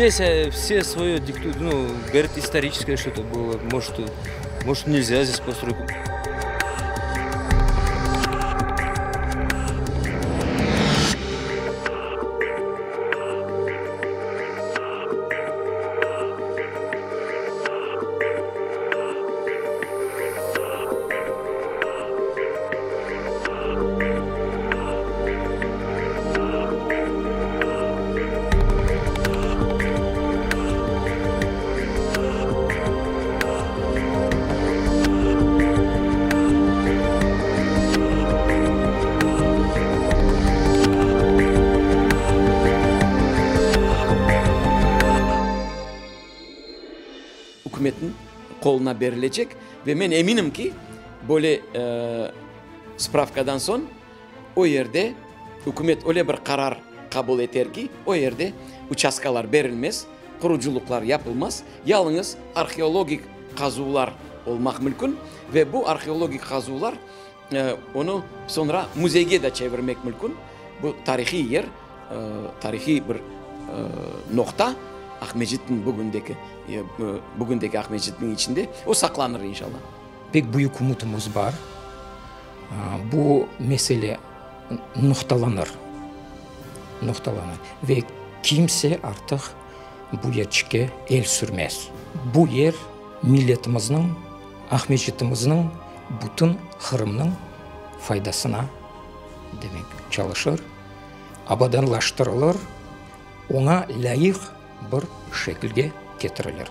Здесь все свое диктуют, ну, говорят, историческое что-то было, может, может нельзя здесь построить. Ükümetniñ qoluna berilecek ve men eminim ki, böyle spravkadan soñ o yerde ükümet öyle bir qarar qabul eter ki, o yerde uçastkalar berilmez, qurucılıqlar yapılmaz, yalıñız arheologik qazuvlar olmaq mülkün ve bu arheologik qazuvlar onı soñra müzeyge de çevirmek mülkün. Bu tarihiy yer, tarihiy bir noqta Aqmescitniñ bugündeki, bugündeki Aqmescitniñ içinde o saqlanır inşallah. Pek büyük ümütimiz bar, bu mesele noqtalanır, noqtalanır ve kimse artıq bu yerçikke el sürmez. Bu yer milletimizniñ, Aqmescitimizniñ, bütün Qırımnıñ faydasına, demek, çalışır, abadanlaştırılır, oña lâyıq bir şekilge ketirilir.